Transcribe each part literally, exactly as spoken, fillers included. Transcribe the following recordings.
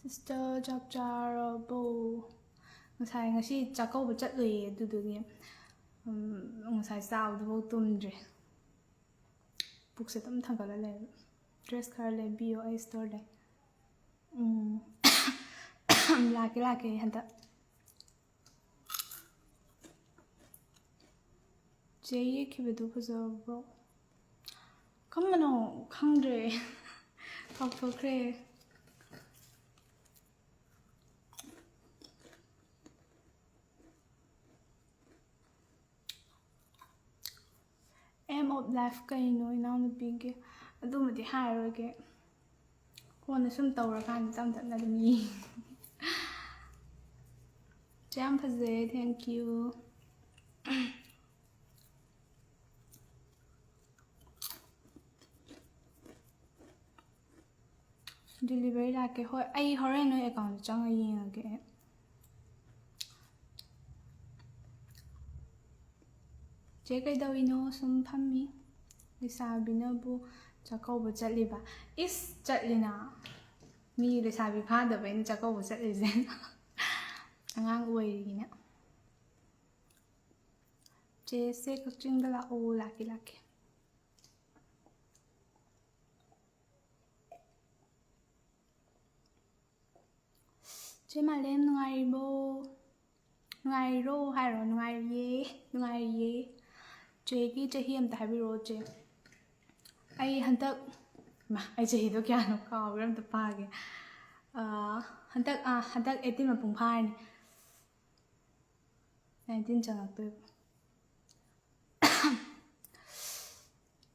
Sister, ꯆꯥꯛ ꯆꯥꯔꯕꯣ? ꯉꯁꯥꯏ, ꯉꯁꯤ ꯆꯥꯛꯀꯧꯕ ꯆꯠꯂꯨꯏꯌꯦ, ꯑꯗꯨꯗꯨꯒꯤ, ꯎꯝ, ꯉꯁꯥꯏ ꯆꯥꯕꯗꯨꯐꯥꯎ ꯇꯨꯝꯗ꯭ꯔꯤ꯫ ꯄꯨꯛꯁꯦ ꯑꯗꯨꯝ ꯊꯟꯒꯠꯂ ꯂꯩꯔꯦ꯫ Dress ꯈꯔ ꯂꯩꯕꯤꯌꯣ, ꯑꯩ store ꯗꯩ꯫ ꯎꯝ꯫ ꯂꯥꯛꯀꯦ, ꯂꯥꯛꯀꯦ, ꯍꯟꯗꯛ꯫ ꯆꯦ ꯌꯦꯛꯈꯤꯕꯗꯨ ꯐꯖꯕ꯭ꯔꯣ? ꯀꯔꯝꯕꯅꯣ? ꯈꯪꯗ꯭ꯔꯦ꯫ ꯀꯥꯎꯊꯣꯛꯈ꯭ꯔꯦ꯫ Aim of life ꯀꯩꯅꯣ, ꯏꯅꯥꯎꯅꯨꯄꯤꯒꯤ? ꯑꯗꯨꯃꯗꯤ ꯍꯥꯏꯔꯣꯏꯒꯦ꯫ ꯀꯣꯟꯅ ꯁꯨꯝ ꯇꯧꯔꯀꯥꯟꯗ ꯇꯞ ꯇꯞꯅ ꯑꯗꯨꯝ ꯌꯦꯡꯉꯤ꯫ ꯆꯦ, ꯌꯥꯝ ꯐꯖꯩꯌꯦ, thank you꯫ Delivery ꯂꯥꯛꯀꯦ꯫ ꯍꯣꯏ, ꯑꯩ ꯍꯣꯔꯦꯟ ꯅꯣꯏ account ꯇ ꯆꯪꯉ ꯌꯦꯡꯉꯒꯦ ꯑꯩ꯫ ꯆꯦ, ꯀꯩꯗꯧꯔꯤꯅꯣ? ꯁꯨꯝ ꯐꯝꯃꯤ꯫ ꯂꯩꯁꯥꯕꯤꯅꯕꯨ ꯆꯥꯛꯀꯧꯕ ꯆꯠꯂꯤꯕ? ꯏꯁ, ꯆꯠꯂꯤꯅ꯫ ꯃꯤ ꯂꯩꯁꯥꯕꯤ ꯐꯥꯗꯕꯩꯅ ꯆꯥꯛꯀꯧꯕ ꯆꯠꯂꯤꯁꯦ꯫ ꯑꯉꯥꯡ ꯑꯣꯏꯔꯤꯅ꯫ ꯆꯦꯁꯦ, ꯀꯛꯆꯤꯡꯗ ꯂꯥꯛꯑꯣ꯫ ꯂꯥꯛꯀꯦ, ꯂꯥꯛꯀꯦ꯫ ꯆꯦ ꯃꯥꯂꯦꯝ, ꯅꯨꯡꯉꯥꯏꯔꯤꯕꯣ? ꯅꯨꯡꯉꯥꯏꯔꯤꯔꯣ ꯍꯥꯏꯔꯣ? ꯅꯨꯡꯉꯥꯏꯔꯤꯌꯦ, ꯅꯨꯡꯉꯥꯏꯔꯤꯌꯦ꯫ ꯆꯦꯒꯤ ꯆꯍꯤ ꯑꯝꯇ ꯍꯥꯏꯕꯤꯔꯛꯑꯣ, ꯆꯦ꯫ ꯑꯩ ꯍꯟꯗꯛ, ꯃꯥ, ꯑꯩ ꯆꯍꯤꯗꯣ ꯀꯌꯥꯅꯣ ꯀꯥꯎꯈ꯭ꯔꯦ, ꯑꯝꯇ ꯄꯥꯒꯦ꯫ ꯑꯥ, ꯍꯟꯗꯛ, ꯑꯥ, ꯍꯟꯗꯛ eighteen ꯃꯄꯨꯡ ꯐꯥꯔꯅꯤ꯫ Nineteen ꯆꯪꯉꯛꯇꯣꯏꯕ꯫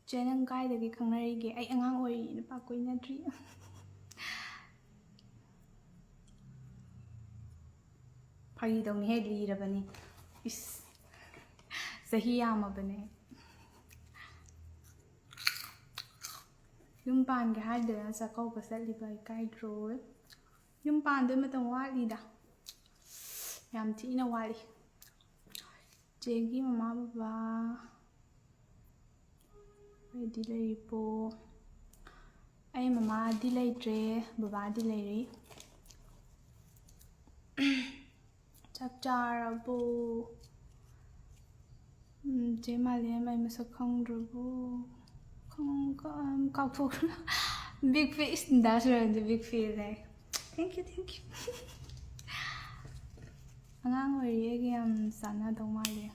ꯆꯦ, ꯅꯪ ꯀꯥꯏꯗꯒꯤ ꯈꯪꯅꯔꯤꯒꯦ? ꯑꯩ ꯑꯉꯥꯡ ꯑꯣꯏꯔꯤꯅ ꯄꯥꯛ ꯀꯣꯏꯅꯗ꯭ꯔꯤ꯫ ꯐꯥꯒꯤ ꯇꯧꯅꯤꯍꯦ, ꯂꯤꯔꯕꯅꯤ꯫ ꯏꯁ, ꯆꯍꯤ ꯌꯥꯝꯃꯕꯅꯦ꯫ ꯌꯨꯝ ꯄꯥꯟꯒꯦ ꯍꯥꯏꯗꯅ ꯆꯥꯛꯀꯧꯕ ꯆꯠꯂꯤꯕ, ꯏꯀꯥꯏꯗ꯭ꯔꯣ? ꯌꯨꯝ ꯄꯥꯟꯗꯣꯏ ꯃꯇꯝ ꯋꯥꯠꯂꯤꯗ, ꯌꯥꯝ ꯊꯤꯅ ꯋꯥꯠꯂꯤ꯫ ꯆꯦꯒꯤ ꯃꯃꯥ ꯕꯕꯥ ꯍꯣꯏꯗꯤ ꯂꯩꯔꯤꯕꯣ? ꯑꯩ ꯃꯃꯥꯗꯤ ꯂꯩꯇ꯭ꯔꯦ, ꯕꯕꯥꯗꯤ ꯂꯩꯔꯤ꯫ ꯆꯥꯛ ꯆꯥꯔꯕꯣ? ꯎꯝ, ꯆꯦ ꯃꯥꯂꯦꯝ, ꯑꯩ ꯃꯁꯛ ꯈꯪꯗ꯭ꯔꯕꯣ? ꯈꯪ-, ꯀ-, ꯎꯝ, ꯀꯥꯎꯊꯣꯛꯈ꯭ꯔꯦ꯫ Big fan, ꯗꯥ ꯁꯨꯔꯦꯟꯗ꯭ꯔ big fan ꯅꯦ꯫ Thank you, thank you꯫ ꯑꯉꯥꯡ ꯑꯣꯏꯔꯤꯉꯩꯒ ꯌꯥꯝ ꯆꯥꯟꯅꯗꯧ ꯃꯥꯜꯂꯦ꯫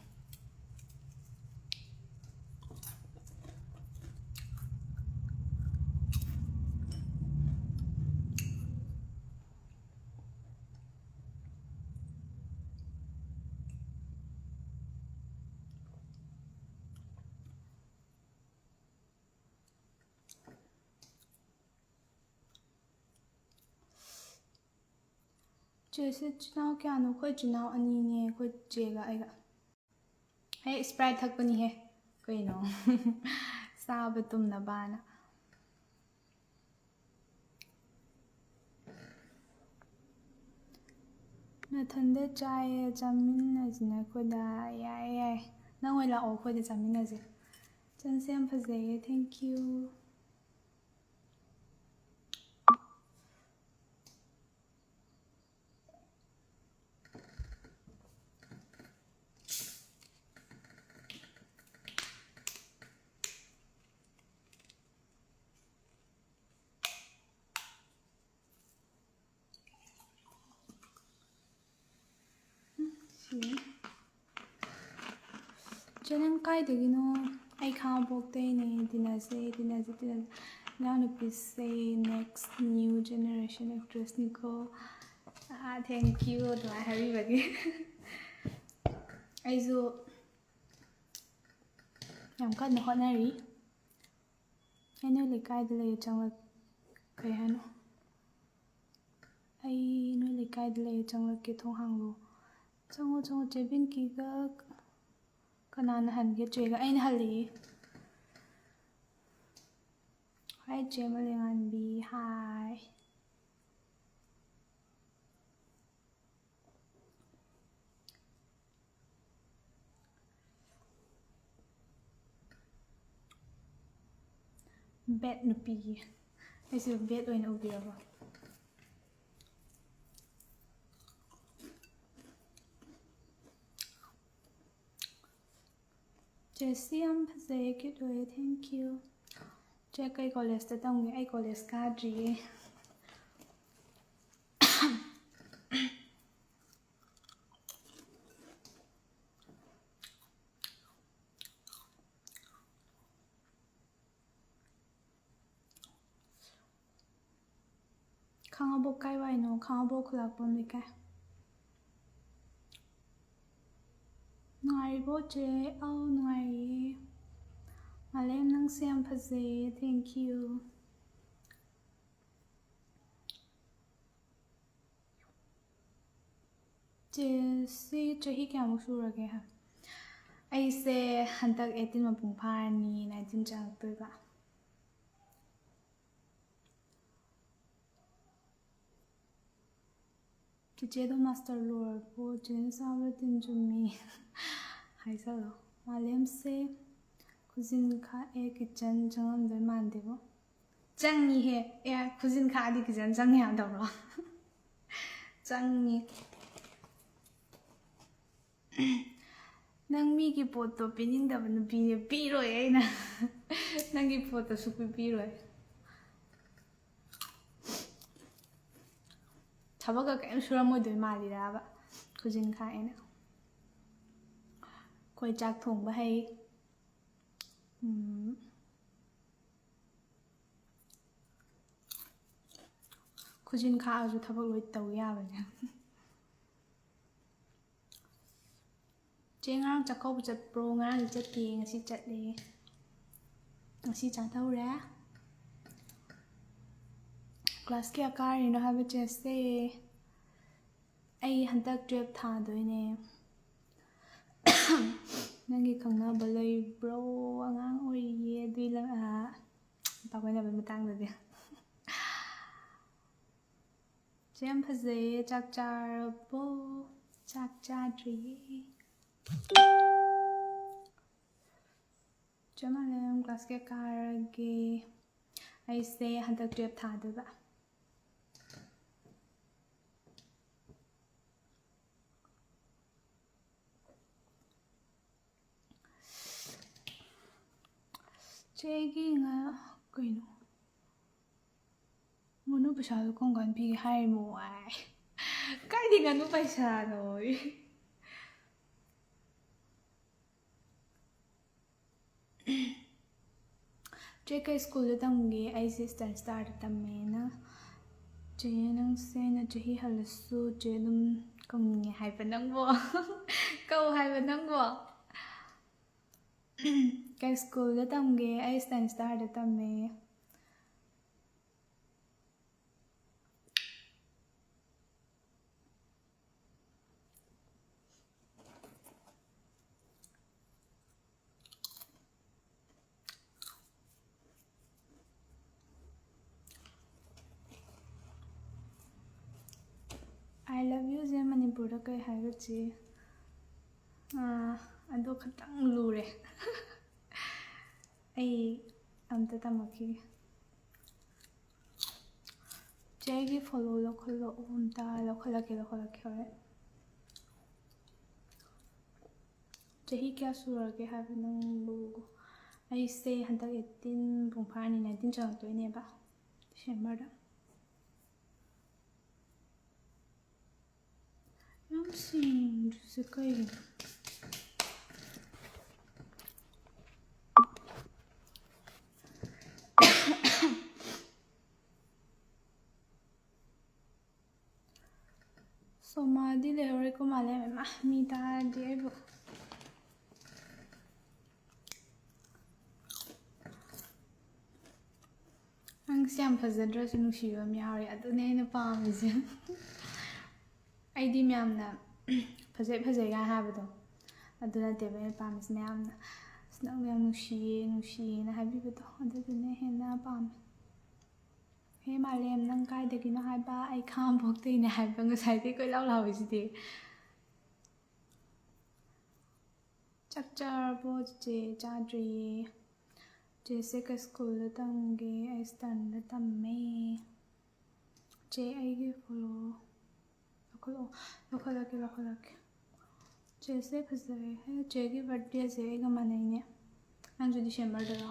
ꯆꯦꯁꯦ ꯏꯆꯤꯟ ꯏꯅꯥꯎ ꯀꯌꯥꯅꯣ? ꯑꯩꯈꯣꯏ ꯏꯆꯤꯟ ꯏꯅꯥꯎ ꯑꯅꯤꯅꯦ, ꯑꯩꯈꯣꯏ ꯆꯦꯒ ꯑꯩꯒ꯫ ꯍꯦ, Sprite ꯊꯛꯄꯅꯤꯍꯦ꯫ ꯀꯩꯅꯣ? ꯆꯥꯕ ꯇꯨꯝꯅꯕꯅ꯫ ꯅꯊꯟꯗ ꯆꯥꯏꯌꯦ, ꯆꯥꯃꯤꯟꯅꯁꯤꯅ ꯑꯩꯈꯣꯏꯗ꯫ ꯌꯥꯏꯌꯦ, ꯌꯥꯏꯌꯦ꯫ ꯅꯪ ꯑꯣꯏ ꯂꯥꯛꯑꯣ, ꯑꯩꯈꯣꯏꯗ ꯆꯥꯃꯤꯟꯅꯁꯦ꯫ ꯆꯟꯁꯦ ꯌꯥꯝ ꯐꯖꯩꯌꯦ, thank you꯫ ꯁꯤ꯫ ꯆꯦ, ꯅꯪ ꯀꯥꯏꯗꯒꯤꯅꯣ? ꯑꯩ ꯈꯥꯉꯕꯣꯛꯇꯩꯅꯦ꯫ ꯇꯤꯟꯅꯁꯦ, ꯇꯤꯟꯅꯁꯦ, ꯇꯤꯟꯅꯁꯦ꯫ ꯏꯅꯥꯎꯅꯨꯄꯤꯁꯦ next new generation actress ꯅꯤꯀꯣ꯫ Ah, thank you ꯑꯗꯨꯃꯥꯏꯅ ꯍꯥꯏꯕꯤꯕꯒꯤ꯫ ꯑꯩꯁꯨ ꯌꯥꯝ ꯀꯟꯅ ꯍꯣꯠꯅꯔꯤ꯫ ꯑꯩ ꯅꯣꯏ ꯂꯩꯀꯥꯏꯗ ꯂꯩꯌꯦ, ꯆꯪꯂꯛ-, ꯀꯩ ꯍꯥꯏꯅꯣ? ꯑꯩ ꯅꯣꯏ ꯂꯩꯀꯥꯏꯗ ꯂꯩꯌꯦ, ꯆꯪꯂꯛꯀꯦ, ꯊꯣꯡ ꯍꯥꯡꯂꯣ꯫ ꯆꯪꯉꯣ, ꯆꯪꯉꯣ, ꯆꯦ ꯄꯤꯡꯀꯤꯒ ꯀꯅꯥꯅ ꯍꯟꯒꯦ? ꯆꯦꯒ ꯑꯩꯅ ꯍꯜꯂꯛꯏ꯫ ꯍꯥꯏ, ꯆꯦ ꯃꯂꯦꯉꯥꯟꯕꯤ, ꯍꯥꯏ꯫ Bad ꯅꯨꯄꯤ꯫ ꯑꯩꯁꯨ bad ꯑꯣꯏꯅ ꯎꯕꯤꯔꯕꯣ? ꯗ꯭ꯔꯦꯁꯁꯤ ꯌꯥꯝ ꯐꯖꯩꯌꯦ, ꯀ꯭ꯌꯨꯠ ꯑꯣꯏꯌꯦ꯫ Thank you꯫ ꯆꯦ ꯀꯩ ꯀꯣꯂꯦꯖꯇ ꯇꯝꯒꯦ? ꯑꯩ ꯀꯣꯂꯦꯖ ꯀꯥꯗ꯭ꯔꯤꯌꯦ꯫ ꯈꯥꯉꯕꯣꯛ ꯀꯥꯏ ꯋꯥꯏꯅꯣ? ꯈꯥꯉꯕꯣꯛ ꯈꯨꯂꯥꯛꯄꯝ ꯂꯩꯀꯥꯏ꯫ ꯅꯨꯡꯉꯥꯏꯔꯤꯕꯣ ꯆꯦ? ꯑꯧ, ꯅꯨꯡꯉꯥꯏꯔꯤꯌꯦ꯫ ꯃꯥꯂꯦꯝ, ꯅꯪꯁꯦ ꯌꯥꯝ ꯐꯖꯩꯌꯦ꯫ Thank you꯫ ꯆꯦꯁꯤ ꯆꯍꯤ ꯀꯌꯥꯃꯨꯛ ꯁꯨꯔꯒꯦ? ꯑꯩꯁꯦ ꯍꯟꯗꯛ eighteen ꯃꯄꯨꯡ ꯐꯥꯔꯅꯤ, nineteen ꯆꯪꯉꯛꯇꯣꯏꯕ꯫ ꯆꯤꯆꯦꯗꯣ ꯃꯥꯁꯇꯔ ꯂꯣꯏꯔꯕꯣ? ꯆꯦꯅ ꯆꯥꯕꯗ ꯇꯤꯟ ꯆꯨꯝꯃꯤ꯫ ꯍꯥꯏꯖꯜꯂꯣ꯫ ꯃꯥꯂꯦꯝꯁꯦ ꯈꯨꯖꯤꯟ ꯈꯥꯛꯑꯦ, ꯀꯤꯠꯆꯟ ꯆꯪꯉꯝꯗꯣꯏ ꯃꯥꯟꯗꯦꯕꯣ꯫ ꯆꯪꯉꯤꯍꯦ꯫ ꯑꯦ, ꯈꯨꯖꯤꯟ ꯈꯥꯛꯑꯗꯤ ꯀꯤꯠꯆꯟ ꯆꯪꯉꯦ ꯍꯥꯏꯗꯧꯔꯣ? ꯆꯪꯉꯤ꯫ ꯅꯪ ꯃꯤꯒꯤ ꯄꯣꯠꯇꯣ ꯄꯤꯅꯤꯡꯗꯕ ꯅꯨꯄꯤꯅꯦ, ꯄꯤꯔꯣꯏ ꯑꯩꯅ꯫ ꯅꯪꯒꯤ ꯄꯣꯠꯇꯣ ꯁꯨꯛꯄꯤ ꯄꯤꯔꯣꯏ꯫ ꯊꯕꯛꯀ ꯀꯔꯤꯝ ꯁꯨꯔꯝꯃꯣꯏꯗꯣꯏ ꯃꯥꯜꯂꯤꯔꯕ? ꯈꯨꯖꯤꯟ ꯈꯥꯛꯑꯦꯅ꯫ ꯑꯩꯈꯣꯏ ꯆꯥꯛ ꯊꯣꯡꯕ ꯍꯩ꯫ ꯎꯝ꯫ ꯈꯨꯖꯤꯟ ꯈꯥꯛꯑꯁꯨ ꯊꯕꯛ ꯂꯣꯏ ꯇꯧ ꯌꯥꯕꯅꯦ꯫ ꯆꯦ, ꯉꯔꯥꯡ ꯆꯥꯛꯀꯧꯕ ꯆꯠꯄ꯭ꯔꯣ? ꯉꯔꯥꯡꯗꯤ ꯆꯠꯇꯦ, ꯉꯁꯤ ꯆꯠꯂꯦ꯫ ꯉꯁꯤ ꯆꯥꯊꯧꯔꯦ꯫ ꯀ꯭ꯂꯥꯁ ꯀꯌꯥ ꯀꯥꯔꯤꯅꯣ ꯍꯥꯏꯕ ꯆꯦꯁꯦ? ꯑꯩ ꯍꯟꯗꯛ twelve ꯊꯥꯗꯣꯏꯅꯦ꯫ ꯅꯪꯒꯤ ꯈꯪꯅꯕ ꯂꯩꯕ꯭ꯔꯣ? ꯑꯉꯥꯡ ꯑꯣꯏꯔꯤꯌꯦ, ꯑꯗꯨꯏ ꯂ-, ꯑ, ꯅꯨꯄꯥ ꯀꯣꯏꯅꯕꯒꯤ ꯃꯇꯥꯡꯗꯗꯤ꯫ ꯆꯦ, ꯌꯥꯝ ꯐꯖꯩꯌꯦ꯫ ꯆꯥꯛ ꯆꯥꯔꯕꯣ? ꯆꯥꯛ ꯆꯥꯗ꯭ꯔꯤꯌꯦ꯫ ꯆꯦ ꯃꯥꯂꯦꯝ, ꯀ꯭ꯂꯥꯁ ꯀꯌꯥ ꯀꯥꯔꯒꯦ? ꯑꯩꯁꯦ ꯍꯟꯗꯛ twelve ꯊꯥꯗꯣꯏꯕ꯫ ꯑꯩꯒꯤ ꯉ-, ꯀꯩꯅꯣ? ꯉꯥꯅꯨ ꯄꯩꯁꯥꯗꯣ ꯀꯔꯝ ꯀꯥꯟ ꯄꯤꯒꯦ ꯍꯥꯏꯔꯤꯃꯣ? ꯍꯥꯏ꯫ ꯀꯥꯏꯗꯩ ꯉꯥꯅꯨ ꯄꯩꯁꯥꯅꯣ? ꯆꯦ ꯀꯩ ꯁ꯭ꯀꯨꯜꯗ ꯇꯝꯒꯦ? ꯑꯩꯁꯦ ꯏꯁꯇꯔꯟ ꯁ꯭ꯇꯥꯔꯗ ꯇꯝꯃꯦꯅ꯫ ꯆꯦ, ꯅꯪꯁꯦ ꯑꯩꯅ ꯆꯍꯤ ꯍꯜꯂꯁꯨ ꯆꯦ ꯑꯗꯨꯝ ꯀꯧꯅꯤꯡꯉꯦ ꯍꯥꯏꯕ ꯅꯪꯕꯣ? ꯀꯧ ꯍꯥꯏꯕ ꯅꯪꯕꯣ? ꯀꯩ ꯁ꯭ꯀꯨꯜꯗ ꯇꯝꯒꯦ? ꯑꯩ ꯏꯁꯇꯔꯟ ꯁ꯭ꯇꯥꯔꯗ ꯇꯝꯃꯦ꯫ "I love you" ꯁꯦ ꯃꯅꯤꯄꯨꯔꯗ ꯀꯩ ꯍꯥꯏꯒꯠꯁꯤ? ꯑꯥ, ꯑꯗꯣ ꯈꯇꯪ ꯂꯨꯔꯦ꯫ ꯑꯩ ꯑꯝꯇ ꯇꯝꯃꯛꯈꯤꯒꯦ꯫ ꯆꯦ, ꯑꯩꯒꯤ ꯐꯣꯂꯣ ꯂꯧꯈꯠꯂꯛꯑꯣ ꯑꯝꯇ꯫ ꯂꯧꯈꯠꯂꯛꯀꯦ, ꯂꯧꯈꯠꯂꯛꯀꯦ, ꯍꯣꯏ꯫ ꯆꯍꯤ ꯀꯌꯥ ꯁꯨꯔꯒꯦ ꯍꯥꯏꯕ ꯅꯪꯕꯨ? ꯑꯩꯁꯦ ꯍꯟꯗꯛ ꯑꯩꯠꯇꯤꯟ ꯃꯄꯨꯡ ꯐꯥꯔꯅꯤ, ꯅꯥꯏꯟꯇꯤꯟ ꯆꯪꯉꯛꯇꯣꯏꯅꯦꯕ ꯗꯤꯁꯦꯝꯕꯔꯗ꯫ ꯌꯥꯝ ꯁꯦꯡꯗ꯭ꯔꯤꯁꯦ ꯀꯩꯒꯤꯅꯣ? ꯁꯣꯃꯥꯗꯤ ꯂꯩꯍꯧꯔꯦꯀꯣ ꯃꯥꯜꯂꯦ꯫ ꯃꯥ, ꯃꯤ ꯇꯥꯔꯗꯤ ꯑꯩꯕꯨ꯫ ꯅꯪꯁꯦ ꯌꯥꯝ ꯐꯖꯗ꯭ꯔꯁꯨ ꯅꯨꯡꯁꯤꯕ ꯑꯃ ꯌꯥꯎꯔꯦ, ꯑꯗꯨꯅꯦ ꯑꯩꯅ ꯄꯥꯝꯃꯤꯁꯦ꯫ ꯑꯩꯗꯤ ꯃꯌꯥꯝꯅ "ꯐꯖꯩ, ꯐꯖꯩ" ꯀꯥꯏꯅ ꯍꯥꯏꯕꯗꯣ, ꯑꯗꯨ ꯅꯠꯇꯦꯕ ꯑꯩꯅ ꯄꯥꯝꯃꯤꯁꯦ꯫ ꯃꯌꯥꯝꯅ "ꯑꯁ, ꯅꯪ ꯌꯥꯝ ꯅꯨꯡꯁꯤꯌꯦ, ꯅꯨꯡꯁꯤꯌꯦꯅ" ꯍꯥꯏꯕꯤꯕꯗꯣ, ꯑꯗꯨꯗꯨꯅ ꯍꯦꯟꯅ ꯄꯥꯝꯃꯦ꯫ "ꯍꯦ ꯃꯥꯂꯦꯝ, ꯅꯪ ꯀꯥꯏꯗꯒꯤꯅꯣ ꯍꯥꯏꯕ? ꯑꯩ ꯈꯥꯉꯕꯣꯛꯇꯩꯅꯦ" ꯍꯥꯏꯕ ꯉꯁꯥꯏꯗꯩ ꯀꯣꯏꯂꯥꯎ ꯂꯥꯎꯔꯤꯁꯤꯗꯤ꯫ ꯆꯥꯛ ꯆꯥꯔꯕꯣ ꯆꯤꯆꯦ? ꯆꯥꯗ꯭ꯔꯤꯌꯦ꯫ ꯆꯦꯁꯦ ꯀꯩ ꯁ꯭ꯀꯨꯜꯗ ꯇꯝꯒꯦ? ꯑꯩ ꯏꯁꯇꯔꯟꯗ ꯇꯝꯃꯦ꯫ ꯆꯦ, ꯑꯩꯒꯤ ꯐꯣꯂꯣ ꯂꯧꯈꯠꯂꯛꯑꯣ꯫ ꯂꯧꯈꯠꯂꯛꯀꯦ, ꯂꯧꯈꯠꯂꯛꯀꯦ꯫ ꯆꯦꯁꯦ ꯐꯖꯔꯦ꯫ ꯍꯦ, ꯆꯦꯒꯤ ꯕꯥꯔꯠꯗꯦꯁꯦ ꯑꯩꯒ ꯃꯥꯟꯅꯩꯅꯦ꯫ ꯅꯪꯁꯨ ꯗꯤꯁꯦꯝꯕꯔꯗꯔꯣ?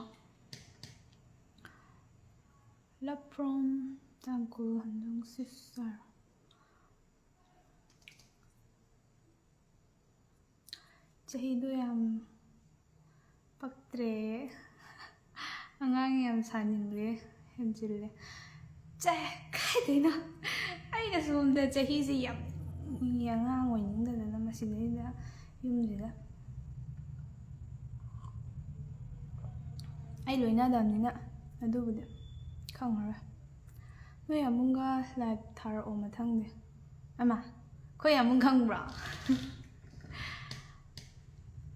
Love from Tangkhul Handong sister. ꯆꯍꯤꯗꯣ ꯌꯥꯝ ꯄꯛꯇ꯭ꯔꯦ꯫ ꯑꯉꯥꯡ ꯌꯥꯝ ꯁꯥꯅꯤꯡꯂꯦ, ꯍꯦꯟꯖꯤꯜꯂꯦ꯫ ꯆꯦ, ꯀꯥꯏꯗꯩꯅꯣ? ꯑꯩꯅ ꯁꯣꯝꯗ ꯆꯍꯤꯁꯦ ꯌꯥꯝ ꯑꯉꯥꯡ ꯑꯣꯏꯅꯤꯡꯗꯗꯅ ꯃꯁꯤꯗꯩꯗ ꯌꯨꯝꯁꯤꯗ ꯑꯩ ꯂꯣꯏꯅꯗꯕꯅꯤꯅ ꯑꯗꯨꯕꯨꯗꯤ ꯈꯪꯉꯔꯣꯏ꯫ ꯅꯣꯏ ꯑꯃꯨꯛꯒ ꯂꯥꯏꯚ ꯊꯥꯔꯛꯑꯣ ꯃꯊꯪꯗꯤ꯫ ꯑꯃ, ꯑꯩꯈꯣꯏ ꯑꯃꯨꯛ ꯈꯪꯕ꯭ꯔꯣ?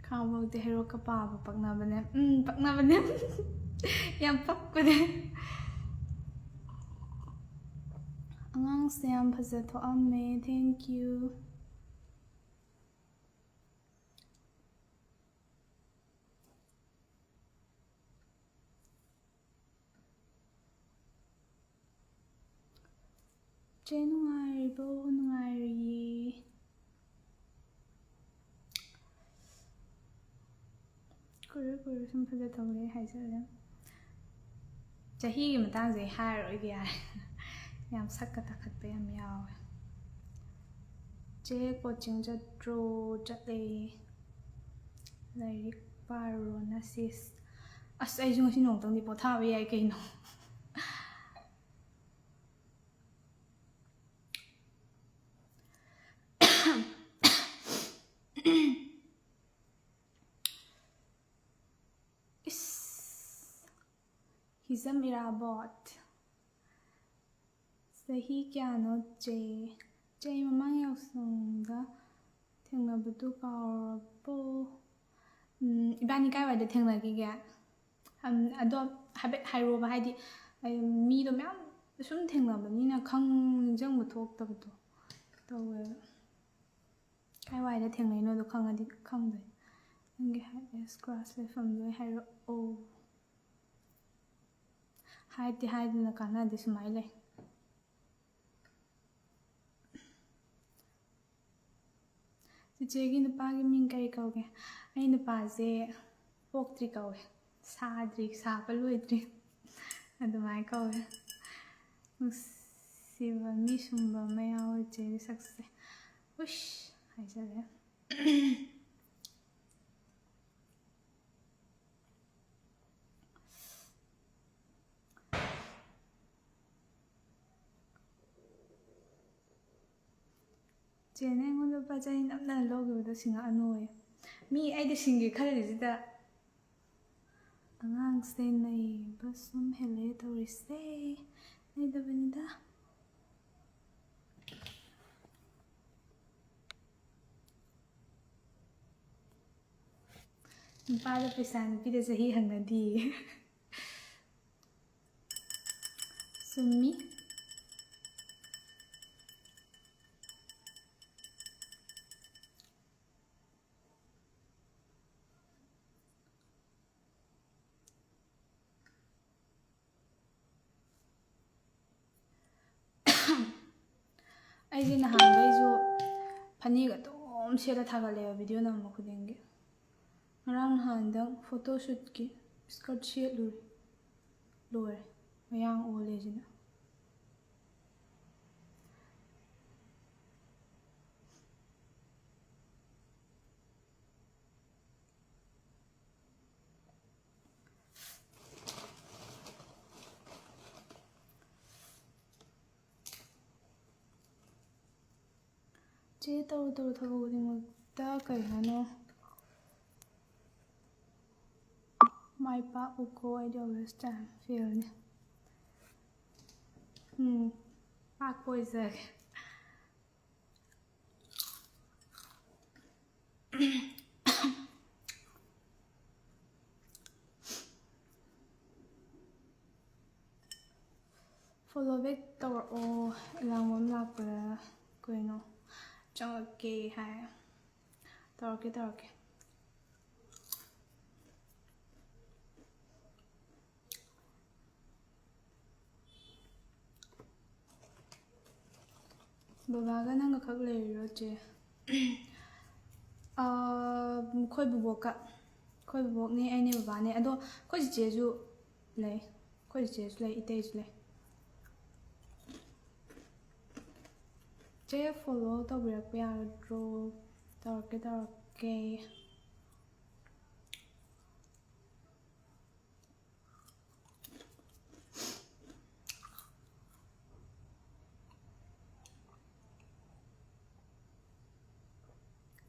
ꯈꯥꯡꯕꯣꯛꯇꯤ ꯍꯩꯔꯣꯛꯀ ꯄꯥꯕ ꯄꯛꯅꯕꯅꯦ꯫ ꯎꯝ, ꯄꯛꯅꯕꯅꯦ꯫ ꯌꯥꯝ ꯄꯛꯄꯅꯦ꯫ ꯑꯉꯥꯡꯁꯦ ꯌꯥꯝ ꯐꯖ ꯊꯣꯛꯑꯝꯃꯦ꯫ Thank you꯫ ꯆꯦ ꯅꯨꯡꯉꯥꯏꯔꯤꯕꯣ? ꯅꯨꯡꯉꯥꯏꯔꯤꯌꯦ꯫ ꯀꯨꯏꯔꯦ, ꯀꯨꯏꯔꯦ ꯁꯨꯝ ꯐꯖ ꯊꯣꯛꯂꯛꯑꯦ ꯍꯥꯏꯖꯔꯦ꯫ ꯆꯍꯤꯒꯤ ꯃꯇꯥꯡꯁꯦ ꯑꯩ ꯍꯥꯏꯔꯔꯣꯏꯒꯦ ꯌꯥꯔꯦ꯫ ꯌꯥꯝ ꯁꯛꯀ ꯇꯥꯈꯠꯄ ꯌꯥꯝ ꯌꯥꯎꯋꯦ꯫ ꯆꯦ ꯀꯣꯆꯤꯡ ꯆꯠꯇ꯭ꯔꯣ? ꯆꯠꯂꯦ꯫ ꯂꯥꯏꯔꯤꯛ ꯄꯥꯔꯨꯔꯣꯅ ꯁꯤꯁ꯫ ꯑꯁ, ꯑꯩꯁꯨ ꯉꯁꯤ ꯅꯣꯡꯇꯪꯗꯤ ꯄꯣꯊꯥꯕ ꯌꯥꯏ ꯀꯩꯅꯣ꯫ ꯏꯁ, ꯍꯤꯖꯝ ꯏꯔꯥꯕꯣꯠ꯫ ꯆꯍꯤ ꯀꯌꯥꯅꯣ ꯆꯦ? ꯆꯦ, ꯃꯃꯥꯡ ꯌꯥꯎꯁꯪꯗ ꯊꯦꯡꯅꯕꯗꯨ ꯀꯥꯎꯔꯕꯣ? ꯎꯝ, ꯏꯕꯥꯅꯤ ꯀꯥꯏꯋꯥꯏꯗ ꯊꯦꯡꯅꯈꯤꯒꯦ? ꯑꯝ, ꯑꯗꯣ ꯍꯥꯏꯐꯦꯠ ꯍꯥꯏꯔꯛꯑꯣꯕ, ꯍꯥꯏꯗꯤ, ꯑꯩ ꯃꯤꯗꯣ ꯃꯌꯥꯝ ꯁꯨꯝ ꯊꯦꯡꯅꯕꯅꯤꯅ ꯈꯪ-, ꯅꯤꯡꯁꯤꯡꯕ ꯊꯣꯛꯇꯕꯗꯣ ꯇꯧꯋꯦꯕ꯫ ꯀꯥꯏꯋꯥꯏꯗ ꯊꯦꯡꯅꯩꯅꯣꯗꯣ ꯈꯪꯉꯗꯤ ꯈꯪꯗꯣꯏꯅꯤ꯫ ꯅꯪꯒꯤ highest crush ꯂꯩꯐꯝꯗꯣ ꯍꯥꯏꯔꯛꯑꯣ꯫ ꯍꯥꯏꯗꯤ ꯍꯥꯏꯗꯅ ꯀꯥꯟꯅꯗꯦ, ꯁꯨꯃꯥꯏꯅ ꯂꯩ꯫ ꯆꯤꯆꯦꯒꯤ ꯅꯨꯄꯥꯒꯤ ꯃꯤꯡ ꯀꯔꯤ ꯀꯧꯒꯦ? ꯑꯩ ꯅꯨꯄꯥꯁꯦ ꯄꯣꯛꯇ꯭ꯔꯤ ꯀꯧꯋꯦ, ꯁꯥꯗ꯭ꯔꯤ, ꯁꯥꯕ ꯂꯣꯏꯗ꯭ꯔꯤ꯫ ꯑꯗꯨꯃꯥꯏꯅ ꯀꯧꯋꯦ꯫ ꯅꯨꯡꯁꯤꯕ ꯃꯤ ꯁꯨꯝꯕ ꯑꯃ ꯌꯥꯎꯋꯦ ꯆꯦꯒꯤ ꯁꯛꯁꯦ꯫ ꯎꯁ ꯍꯥꯏꯖꯔꯦ꯫ ꯆꯦꯅ ꯑꯩꯉꯣꯟꯗ ꯂꯨꯄꯥ ꯆꯅꯤ ꯅꯝꯗꯅ ꯂꯧꯈꯤꯕꯗꯣ ꯁꯤꯡꯉꯛꯑꯅꯣꯌꯦ꯫ ꯃꯤ ꯑꯩꯗꯤ ꯁꯤꯡꯒꯦ ꯈꯜꯂꯤꯁꯤꯗ꯫ ꯑꯉꯥꯡꯁꯦ ꯅꯩꯕ ꯁꯨꯝ ꯍꯦꯜꯂꯦ ꯇꯧꯔꯤꯁꯦ꯫ ꯅꯩꯗꯕꯅꯤꯗ꯫ ꯅꯨꯄꯥꯗ ꯄꯩꯁꯥ, ꯅꯨꯄꯤꯗ ꯆꯍꯤ ꯍꯪꯅꯗꯤꯌꯦ꯫ ꯆꯨꯝꯃꯤ꯫ ꯑꯩꯁꯦ ꯅꯍꯥꯟꯈꯩꯁꯨ ꯐꯅꯦꯛ ꯑꯗꯨꯝ ꯁꯦꯠꯂ ꯊꯥꯒꯠꯂꯦꯕ video ꯅꯝꯕ ꯈꯨꯗꯤꯡꯒꯤ꯫ ꯉꯔꯥꯡ ꯅꯍꯥꯟꯗꯪ photo shootꯀꯤ skirt ꯁꯦꯠꯂꯨꯔꯦ꯫ ꯂꯣꯏꯔꯦ꯫ ꯃꯌꯥꯡ ꯑꯣꯜꯂꯦ ꯁꯤꯅ꯫ ꯆꯦ, ꯇꯧꯔꯨ ꯇꯧꯔꯨ ꯊꯕꯛ ꯈꯨꯗꯤꯡꯃꯛꯇ ꯀꯩ ꯍꯥꯏꯅꯣ? ꯃꯥꯏ ꯄꯥꯛꯎꯀꯣ, ꯑꯩꯗꯤ always time failꯅꯦ꯫ ꯎꯝ, ꯄꯥꯛꯄ ꯑꯣꯏꯖꯒꯦ꯫ Follow back ꯇꯧꯔꯛꯑꯣ, ꯑꯔꯥꯡꯕꯝ ꯂꯥꯛꯄꯗ ꯀꯩꯅꯣ ꯆꯪꯉꯛꯀꯦ ꯍꯥꯏ꯫ ꯇꯧꯔꯛꯀꯦ, ꯇꯧꯔꯛꯀꯦ꯫ ꯕꯕꯥꯒ ꯅꯪꯒ ꯈꯛ ꯂꯩꯔꯤꯔꯣ, ꯆꯦ? ꯑꯥ, ꯑꯩꯈꯣꯏ ꯕꯕꯣꯛꯀ꯫ ꯑꯩꯈꯣꯏ ꯕꯕꯣꯛꯅꯦ, ꯑꯩꯅꯦ, ꯕꯕꯥꯅꯦ꯫ ꯑꯗꯣ ꯑꯩꯈꯣꯏ ꯆꯤꯆꯦꯁꯨ ꯂꯩ꯫ ꯑꯩꯈꯣꯏ ꯆꯦꯁꯨ ꯂꯩ, ꯏꯇꯩꯁꯨ ꯂꯩ꯫ ꯆꯦ, follow ꯇꯧꯕꯤꯔꯛꯄ ꯌꯥꯒꯗ꯭ꯔꯣ? ꯇꯧꯔꯛꯀꯦ, ꯇꯧꯔꯛꯀꯦ꯫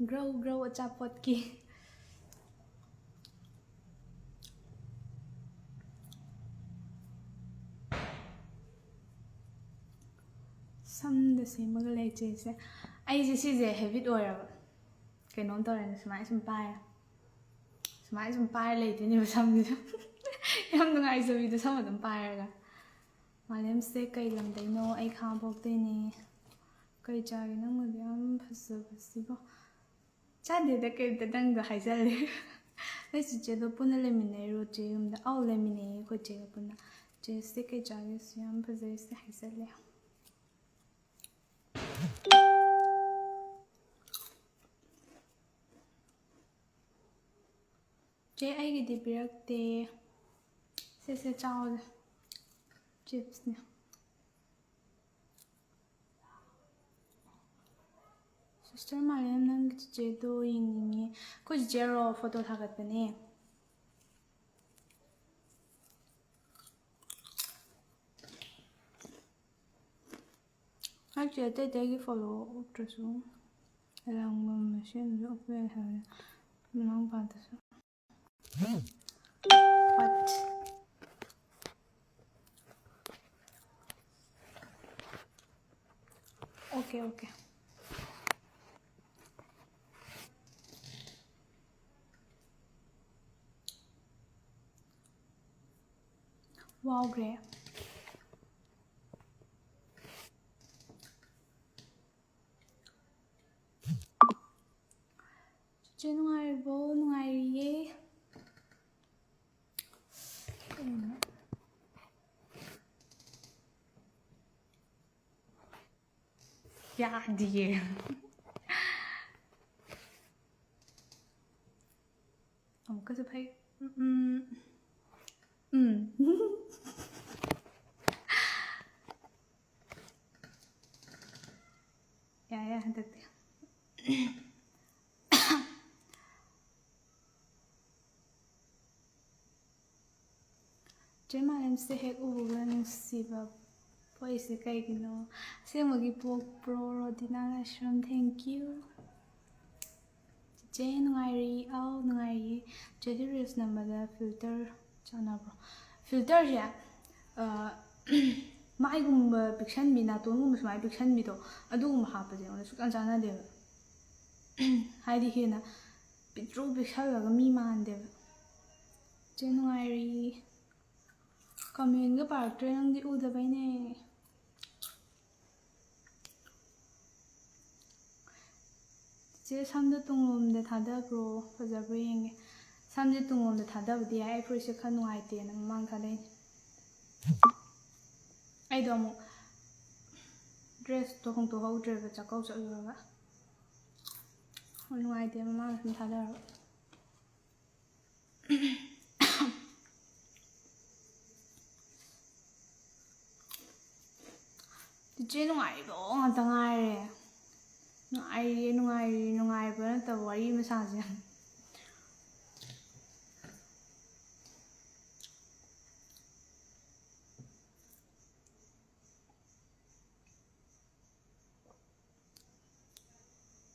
Grow Grow ꯑꯆꯥꯄꯣꯠꯀꯤ꯫ ꯁꯝꯗ ꯁꯦꯝꯃꯒ ꯂꯩ ꯆꯦꯁꯦ꯫ ꯑꯩꯁꯦ ꯁꯤꯁꯦ habit ꯑꯣꯏꯔꯕ꯫ ꯀꯩꯅꯣꯝ ꯇꯧꯔꯦꯅ ꯁꯨꯃꯥꯏꯅ ꯁꯨꯝ ꯄꯥꯏꯔꯦ꯫ ꯁꯨꯃꯥꯏꯅ ꯁꯨꯝ ꯄꯥꯏꯔ ꯂꯩꯗꯣꯏꯅꯦꯕ ꯁꯝꯁꯦ꯫ ꯌꯥꯝ ꯅꯨꯡꯉꯥꯏꯖꯕꯤꯗꯣ ꯁꯝ ꯑꯗꯨꯝ ꯄꯥꯏꯔꯒ꯫ ꯃꯥꯂꯦꯝꯁꯦ ꯀꯩ ꯂꯝꯗꯩꯅꯣ? ꯑꯩ ꯈꯥꯡꯉꯕꯣꯛꯇꯩꯅꯦ꯫ ꯀꯩ ꯆꯥꯒꯦ ꯅꯪꯅꯗꯤ ꯌꯥꯝ ꯐꯖꯕꯁꯤꯕꯣ? ꯆꯥꯗꯦꯗ ꯀꯩꯝꯇ, ꯅꯪꯗꯣ ꯍꯥꯏꯖꯜꯂꯦ꯫ ꯅꯣꯏ ꯆꯤꯆꯦꯗꯣ ꯄꯨꯟꯅ ꯂꯩꯃꯤꯟꯅꯩꯔꯣ ꯆꯦ ꯌꯨꯝꯗ? ꯑꯧ, ꯂꯩꯃꯤꯟꯅꯩꯌꯦ ꯑꯩꯈꯣꯏ ꯆꯦꯒ ꯄꯨꯟꯅ꯫ ꯆꯦꯁꯦ ꯀꯩ ꯆꯥꯒꯦꯁꯨ ꯌꯥꯝ ꯐꯖꯩꯁꯦ ꯍꯥꯏꯖꯜꯂꯦ꯫ ꯆꯦ, ꯑꯩꯒꯤꯗꯤ ꯄꯤꯔꯛꯇꯦ꯫ ꯁꯦ, ꯁꯦ, ꯆꯥꯎꯁꯦ꯫ Chipsꯅꯦ꯫ Sister ꯃꯥꯂꯦꯝ, ꯅꯪꯒꯤ ꯆꯤꯆꯦꯗꯣ ꯌꯦꯡꯅꯤꯡꯉꯦ꯫ ꯑꯩꯈꯣꯏ ꯆꯤꯆꯦꯔꯣ? Photo ꯊꯥꯒꯠꯄꯅꯦ꯫ ꯑꯩꯁꯦ ꯑꯇꯩ ꯑꯇꯩꯒꯤ follow ꯑꯣꯛꯇ꯭ꯔꯁꯨ ꯑꯔꯥꯡꯕ ꯃꯁꯦꯟꯁꯨ ꯑꯣꯛꯄ ꯌꯥꯏ ꯍꯥꯏꯕꯅꯦ, ꯃꯅꯥꯎꯄꯥꯗꯁꯨ꯫ What? Okay, okay. ꯋꯥꯎꯈ꯭ꯔꯦ꯫ ꯆꯤꯆꯦ ꯅꯨꯡꯉꯥꯏꯔꯤꯕꯣ? ꯅꯨꯡꯉꯥꯏꯔꯤꯌꯦ꯫ ꯀꯩꯅꯣ? ꯌꯥꯗꯤꯌꯦ꯫ ꯑꯃꯨꯛꯀꯁꯨ ꯐꯩ꯫ ꯎꯝ, ꯎꯝ꯫ ꯎꯝ꯫ ꯆꯦ ꯃꯥꯂꯦꯝꯁꯦ ꯍꯦꯛ ꯎꯕꯒ ꯅꯨꯡꯁꯤꯕ ꯄꯣꯛꯏꯁꯦ ꯀꯩꯒꯤꯅꯣ? ꯑꯁꯦꯡꯕꯒꯤ ꯄꯣꯛꯄ꯭ꯔꯣ, ꯔꯣꯗꯤꯅꯥ ꯂꯥꯏꯁ꯭ꯔꯝ? Thank you꯫ ꯆꯦ ꯅꯨꯡꯉꯥꯏꯔꯤ? ꯑꯧ, ꯅꯨꯡꯉꯥꯏꯔꯤ꯫ ꯆꯦꯗꯤ reels ꯅꯝꯕꯗ filter ꯆꯥꯟꯅꯕ꯭ꯔꯣ? Filterꯁꯦ, ꯑ, ꯃꯥꯏꯒꯨꯝꯕ ꯄꯤꯛꯁꯟꯕꯤ, ꯅꯥꯇꯣꯟꯒꯨꯝꯕ ꯁꯨꯃꯥꯏꯅ ꯄꯤꯛꯁꯟꯕꯤꯗꯣ, ꯑꯗꯨꯒꯨꯝꯕ ꯍꯥꯞꯄꯁꯦ ꯑꯩꯉꯣꯟꯗ ꯁꯨꯛꯌꯥꯝ ꯆꯥꯟꯅꯗꯦꯕ꯫ ꯍꯥꯏꯗꯤ ꯍꯦꯟꯅ ꯄꯤꯛꯇ꯭ꯔꯨ ꯄꯤꯛꯁꯜꯂꯒ ꯃꯤ ꯃꯥꯟꯗꯦꯕ꯫ ꯆꯦ ꯅꯨꯡꯉꯥꯏꯔꯤ? Commentꯒ ꯄꯥꯔꯛꯇ꯭ꯔꯦ, ꯅꯪꯗꯤ ꯎꯗꯕꯩꯅꯦ꯫ ꯆꯦ, ꯁꯝꯗꯣ ꯇꯨꯡꯂꯣꯝꯗ ꯊꯥꯗꯈ꯭ꯔꯣ, ꯐꯖꯕ꯭ꯔꯥ ꯌꯦꯡꯒꯦ꯫ ꯁꯝꯁꯦ ꯇꯨꯡꯂꯣꯝꯗ ꯊꯥꯗꯕꯗꯤ ꯌꯥꯏ, ꯑꯩ ꯐꯨꯔꯤꯠꯁꯦ ꯈꯔ ꯅꯨꯡꯉꯥꯏꯇꯦꯅ ꯃꯃꯥꯡ ꯊꯥꯗꯩꯅꯦ꯫ ꯑꯩꯗꯣ ꯑꯃꯨꯛ dressꯇꯣ ꯍꯣꯡꯗꯣꯛꯍꯧꯗ꯭ꯔꯦꯕ, ꯆꯥꯛꯀꯧ ꯆꯠꯂꯨꯔꯒ꯫ ꯍꯣꯏ, ꯅꯨꯡꯉꯥꯏꯇꯦ, ꯃꯃꯥꯡꯗ ꯁꯨꯝ ꯊꯥꯗꯔꯒ꯫ ꯆꯤꯆꯦ, ꯅꯨꯡꯉꯥꯏꯔꯤꯕꯣ ꯉꯥꯛꯇ ꯉꯥꯏꯔꯦ꯫ ꯅꯨꯡꯉꯥꯏꯔꯤꯌꯦ, ꯅꯨꯡꯉꯥꯏꯔꯤ, ꯅꯨꯡꯉꯥꯏꯕ ꯅꯠꯇꯕ ꯋꯥꯔꯤ ꯑꯃ ꯁꯥꯁꯦ꯫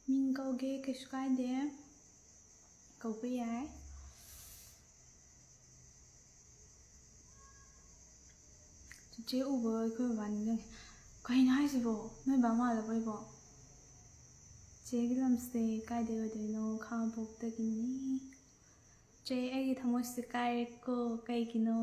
ꯃꯤꯡ ꯀꯧꯒꯦ, ꯀꯩꯁꯨ ꯀꯥꯏꯗꯦ, ꯀꯧꯕ ꯌꯥꯏ꯫ ꯆꯤꯆꯦ ꯎꯕ ꯑꯩꯈꯣꯏ ꯕꯕꯥ ꯅꯤꯡꯁꯤꯡꯉꯦ꯫ ꯀꯩꯅꯣ ꯍꯥꯏꯁꯤꯕꯣ? ꯅꯣꯏ ꯕꯥ ꯃꯥꯜꯂꯕꯣ ꯑꯩꯕꯣ? ꯆꯦꯒꯤ ꯂꯝꯁꯦ ꯀꯥꯏꯗꯩ ꯑꯣꯏꯗꯣꯏꯅꯣ? ꯈꯥꯉꯕꯣꯛꯇꯒꯤꯅꯤ꯫ ꯆꯦ, ꯑꯩꯒꯤ ꯊꯃꯣꯏꯁꯦ ꯀꯥꯏꯔꯦꯀꯣ꯫ ꯀꯩꯒꯤꯅꯣ?